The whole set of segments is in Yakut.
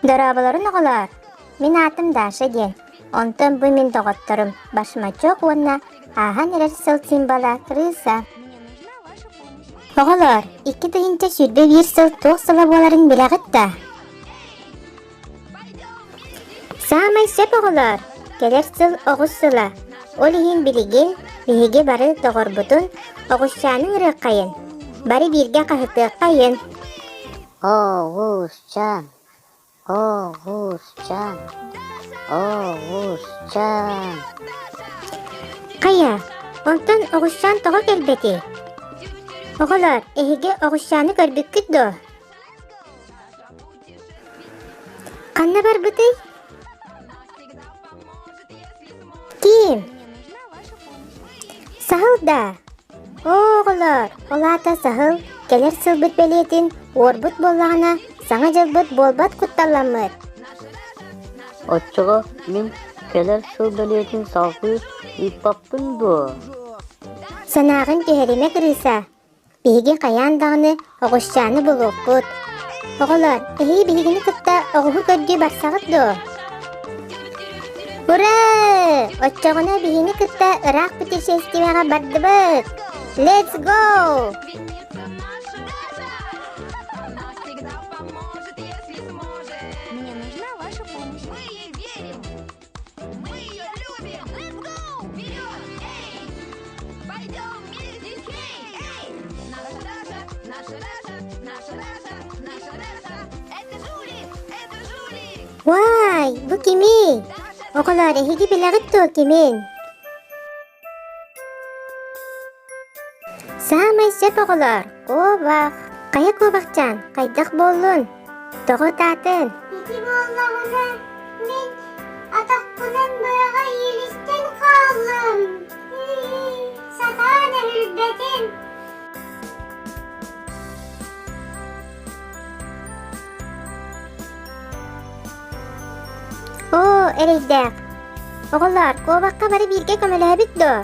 Дорооболорун оҕолоор! Мин аатым Даша диэн, онтон бу мин доҕотторум Башмачок уонна ааһан эрэр сыл символа Крыса. Оҕолоор, 2021 сыл туох сыла буоларын билэҕит да? Саамай сөп оҕолоор, кэлэр сыл оҕус сыла. Ол иһин билигин биһиги бары доҕорбутун оҕусчааны ыҥырыаххайын, бары бииргэ хаһытыаххайын. Оҕусчаан, оҕусчаан, оҕусчаан. Хайа, онтон оҕусчаан тоҕо кэлбэтий? Оҕолоор, эһиги оҕусчааны көрбүккүт дуо? Ханна барбытый? Ким? Саһыл да? Оо, оҕолоор, ол аата саһыл кэлэр сылбыт бэлиэтин уорбут буоллаҕына, саҥа дьылбыт буолбат кутталламмыт. Оччоҕо мин кэлэр сыл бэлиэтин салҕыы ыыппаппын дуо? Санааҕын түһэримэ, Кырыыса. Биһиги хайаан даҕаны оҕусчааны булуохпут. Оҕолоор, эһиги биһигини кытта оҕуһу көрдүү барсаҕыт дуо? Ура! Оччоҕуна биһигини кытта ыраах путешествиеҕа бардыбыт! Let's go! Мы ее любим! Let's go! Вперед! Эй! Пойдем вместе! Хей! Эй! Наша Даша, наша Даша, наша Даша, наша Даша! Это жулик! Это жулик! Уай, бу кимий? Оҕолоор, эһиги билэҕит дуо кимин? Саамай сөп оҕолоор, куобах. Хайа куобахчаан, хайдах буоллун? Тоҕо ытаатын? Ити буоллаҕына мин атахпынан быраҕа иилистэн хааллым. Сатаан өһүрбэтим. Оо, эрэйдээх. Оҕолоор, куобахха бары бииргэ көмөлөһөбүт дуо?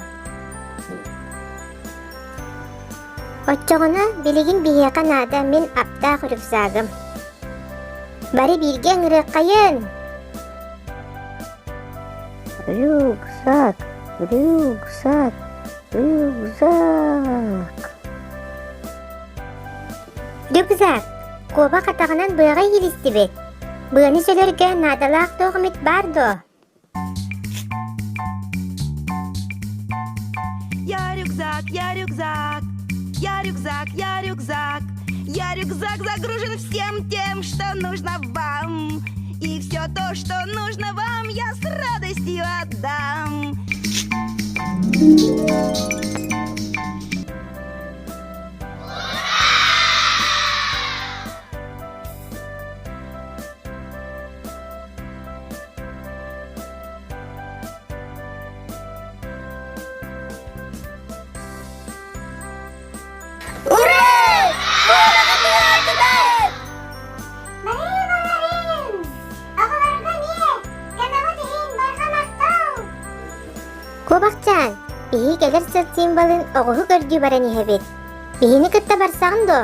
Оччоҕуна билигин биһиэхэ наада мин аптаах рюкзагым. Бары бииргэ ыҥырыаххайын! Рюкзак, рюкзак, рюкзак. Рюкзак, куобах атаҕынан быаҕа иилистибит. Быаны сөлөргө наадалаах туох эмит баар дуо? Я рюкзак, я рюкзак, я рюкзак, я рюкзак. Я рюкзак загружен всем тем, что нужно вам. И все то, что нужно вам, я с радостью отдам. Ура! Марин, оҕолорго эмиэ көмөҕүт иһин барҕа махтал! Куобахчаан, биһиги кэлэр сыл символын оҕуһу көрдүү баран иһэбит. Биһини кытта барсаҕын дуо?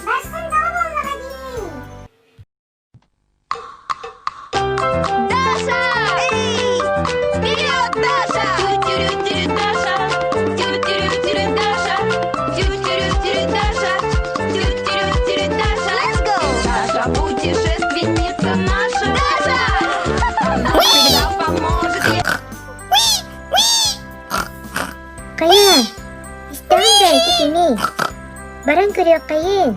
Барсын тоҕо буоллаҕа дии! Даша! Эй! Вперед, Даша! Тю-тю-рю-тю-рю, Даша! Тю-тю-рю-тю-рю, Даша! Тю-тю-рю-тю-рю, Даша! Тю-тю-рю-тю-рю, Даша! Let's go! Даша, путешественница наша! Даша! Всегда поможет! Хайа, истэҕин да ити кимий? Баран көрүөххэйин.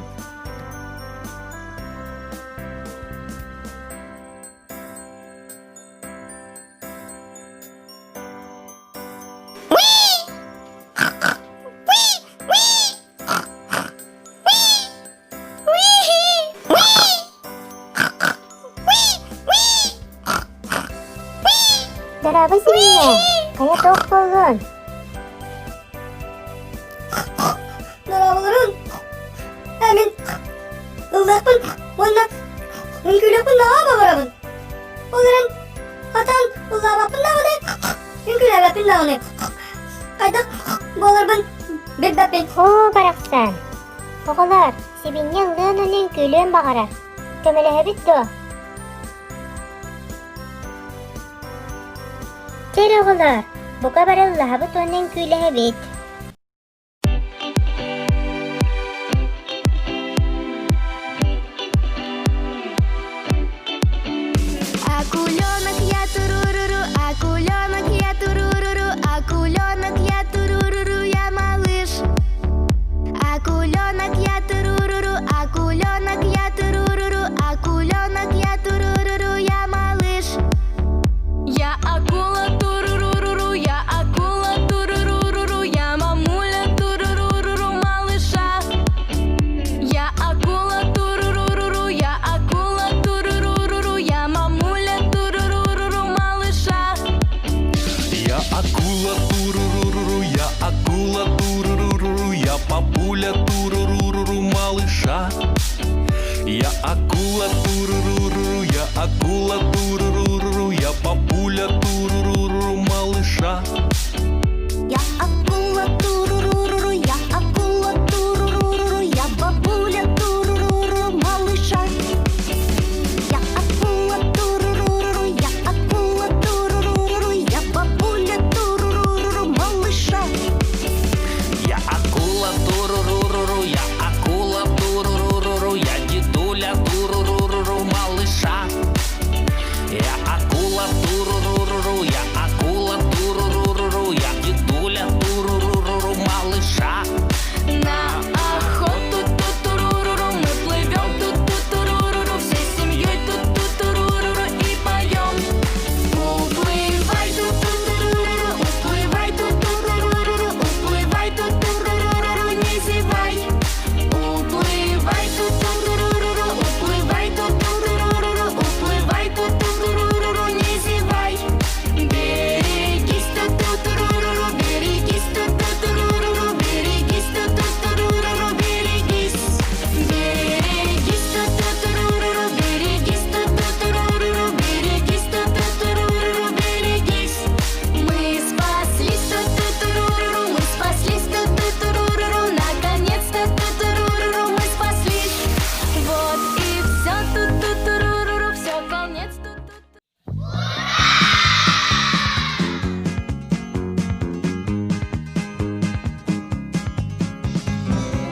Дорообо сибиинньэ, хайа туох буоллун? Дорооболорун! Мин ыллыахпын уонна үҥкүүлүөхпүн наһаа баҕарабын. Ол эрэн хатан ыллаабаппын даҕаны, үҥкүүлээбэппин даҕаны. Хайдах буоларбын билбэппин. Оо, барахсан! Оҕолоор, сибиинньэ ыллыан уонна үҥкүүлүөн баҕарар. Көмөлөһөбүт дуо? Чэ эрэ оҕолоор, бука бары ыллаһабыт уонна үҥкүүлэһэбит. Акуленок я туруруру, акуленок я туруруру, акуленок я туруруру, я малыш. Акуленок я туруруру, акуленок я туруруру, акуленок я туруруру, я малыш. Я акула туруруру, я акула туруруру, я мамуля туруруру, малыша. Я акула туруруру, я акула туруруру, я мамуля туруруру, малыша. Я акула туруруру, я акула туруруру, я папуля туруруру, малыша. Я акула туруруру, я акула туруруру, я папуля туруруру, малыша. Я акула туруруру, я акула туруруру, я бабуля туруруру, малыша. Я акула туруруру, я акула туруруру, я бабуля туруруру, малыша. Я акула туруруру, я акула туруруру, я дедуля туруруру, малыша. Я акула туруруру, я акула туруруру, я дедуля туруруру, малыша. На охоту ту-туруруру мы плывем ту-ту-туруруру всей семьей ту-ту-туруруру и поем. Уплывай ту-ту-туруруру, уплывай ту-ту-туруруру, уплывай ту-ту-туруруру, не зевай. Уплывай ту-ту-туруруру, уплывай ту-ту-туруруру, уплывай ту-ту-туруруру, не зевай. Берегись ту-ту-туруруру, берегись ту-ту-туруруру, берегись ту-ту-туруруру, берегись. Берегись ту-ту-туруруру, берегись ту-ту-туруруру, берегись ту-ту-туруруру, берегись. Мы спаслись ту-ту-туруруру, мы спаслись ту-ту-туруруру, наконец-то ту-туруруру, мы спаслись. Вот и все ту-ту-туруруру, все конец ту-ту.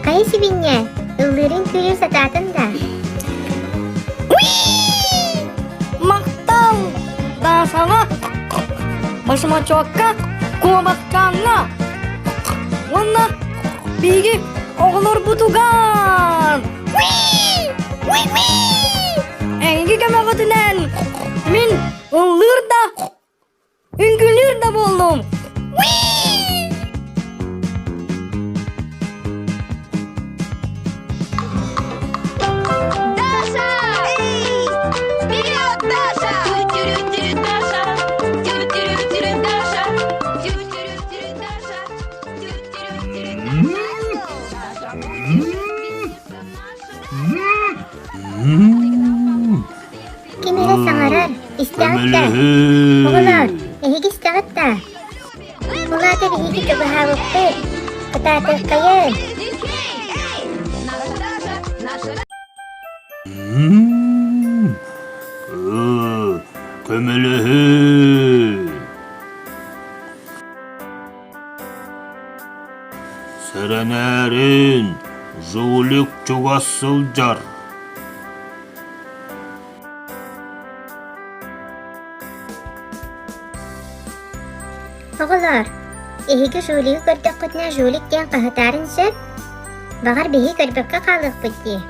Хайа сибинньэ, ыллыырын күлүү сатаатын да? Махтал! Даашаҕа, башмачокка, куобахчааҥҥа уонна биһиги оҕолорбутугар! Эһиги көмөҕүтүнэн мин ыллыыр да, үҥкүүлүүр да буоллум! Даша! Эй! Вперед, Даша! Тю-тю-рю-тю-рю, Даша! Тю-тю-рю-тю-рю, Даша! Тю-тю-рю-тю-рю, Даша! Тю-тю-рю-тю-рю, Даша! Ким эрэ саҥарар, истэҕит да? Оҕолоор, эһиги истэҕит да? Ол аата биһиги чугаһаабыппыт, кытаатыаххайын! Наша Даша, наша Көмөлөһүү! Сэрэнээрин, жулик чугас сылдьар. Оҕолоор, эһиги жулигы көрдөххүтүнэ жулик диэн хаһытаарын сөп? Баҕар биһиги көрбөккө хаалыахпыт дии.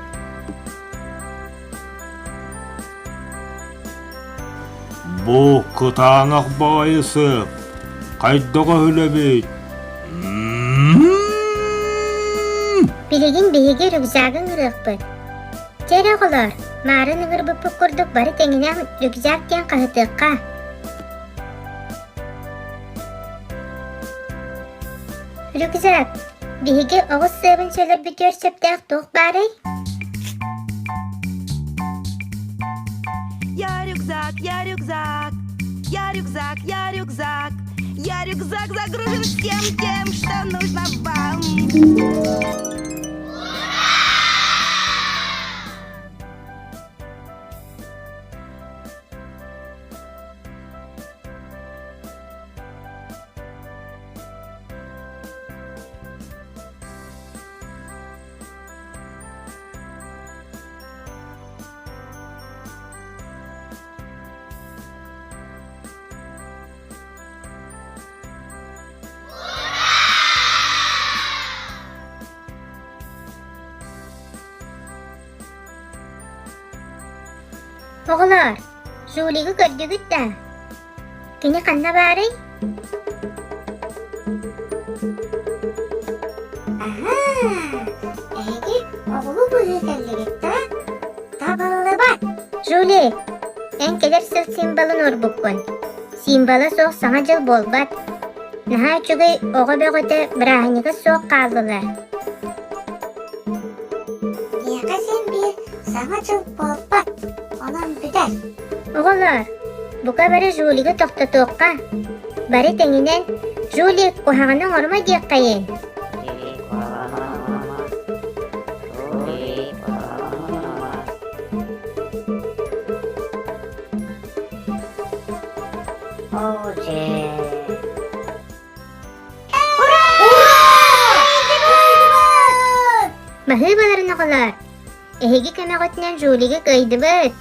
Бу кытаанах баҕайы сып, хайдах өһүлэбит? Билигин биһиги рюкзагы ыҥырыахпыт. Чэ эрэ оҕолоор, маарын ыҥырбыппыт курдук бары тэҥинэн рюкзак диэн хаһытыахха. Рюкзак, биһиги оҕус сыабын сөлөрбүтүгэр сөптөөх туох баарый? Я рюкзак, я рюкзак, я рюкзак, я рюкзак, я рюкзак загружен всем тем, что нужно вам. Оҕолоор, Жулигы көрдүгүт да? Кини ханна баарый? Аһаа, эһиги оҕолуу быһыы кэллигит да? Табыллыбат! Жули, эн кэлэр сыл символын уорбуккун. Символа суох Саҥа дьыл буолбат. Наһаа үчүгэй оҕо бөҕөтө бырааһынньыга суох хааллылар. Миэхэ син биир Саҥа дьыл буолбат, онон бүтэр. Оҕолоор, бука бары Жулигы тохтотуохха. Бары тэҥинэн Жулик куһаҕаны оҥорума диэххэйин. Оо дьэ. Баһыыбаларын оҕолоор, эһиги көмөҕүтүнэн Жулигы кыайдыбыт.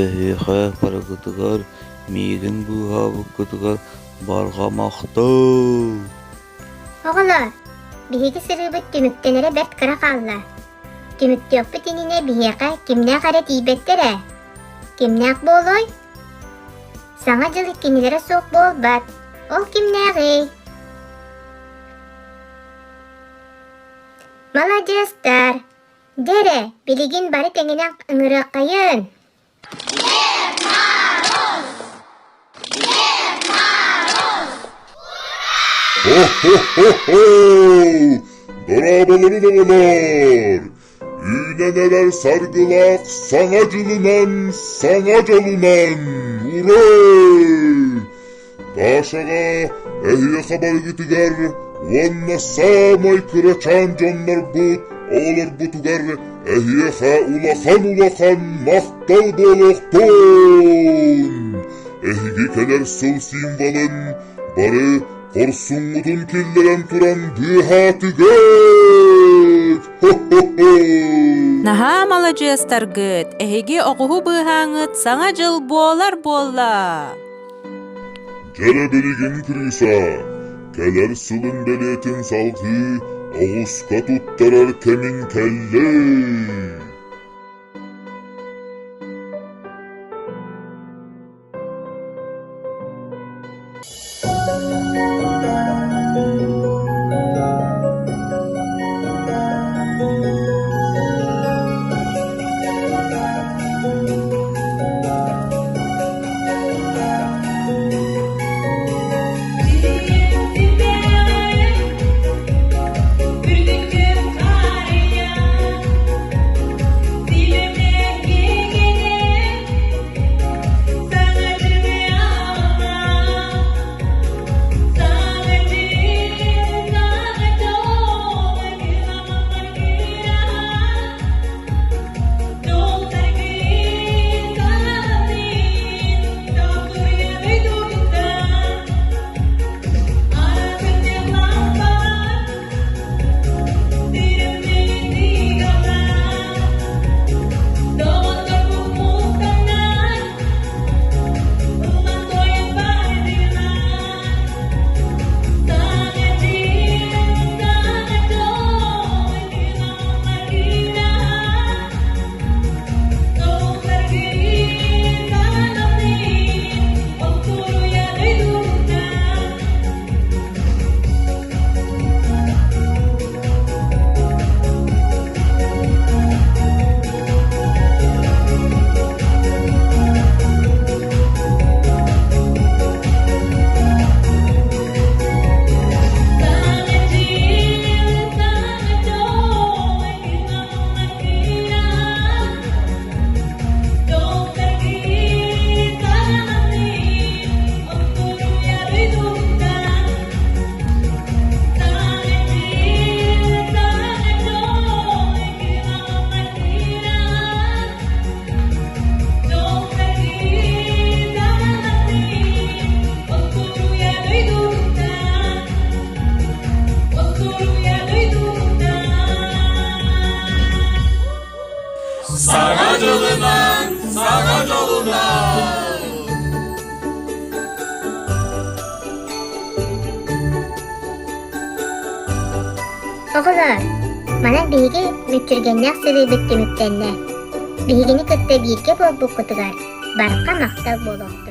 Эһиэхэ барыгытыгар миигин быыһаабыккытыгар барҕа махтал! Оҕолоор, биһиги сырыыбыт түмүктэнэрэ бэрт кыра хаалла. Түмүктүөхпүт иннинэ биһиэхэ кимнээх эрэ тиийбэттэр ээ. Кимнээх буолуой? Саҥа дьыл кинилэрэ суох буолбат. Ол кимнээҕий? Маладьыастар! Дьэ эрэ, билигин бары тэҥинэн ыҥырыаххайын! Хо-хо-хо-хо! Дорооболорун оҕолоор! Үүнэн эрэр саргылаах Саҥа дьылынан, саҥа дьолунан! Ура! Дашаҕа эһиэхэ барыгытыгар уонна саамай кырачаан дьоннорбут оҕолорбутугар эһиэхэ улахан-улахан махтал буолуохтун! Эһиги кэлэр сыл символын бары хорсуҥҥутун киллэрэн туран быыһаатыгыт! Хо-хо-хо! Наһаа маладьыастаргыт, эһиги оҕуһу быыһааҥҥыт Саҥа дьыл буолар буолла! Дьэрэ билигин крыса, кэлэр сылын бэлиэтин салҕыы оҕуска туттарар кэмиҥ кэллэ! Саҥа дьылынан, саҥа дьолунан! Оҕолоор, манан биһиги мүччүргэннээх сырыыбыт түмүктэннэ. Биһигини кытта бииргэ буолбуккутугар барҕа махтал буолуохтун!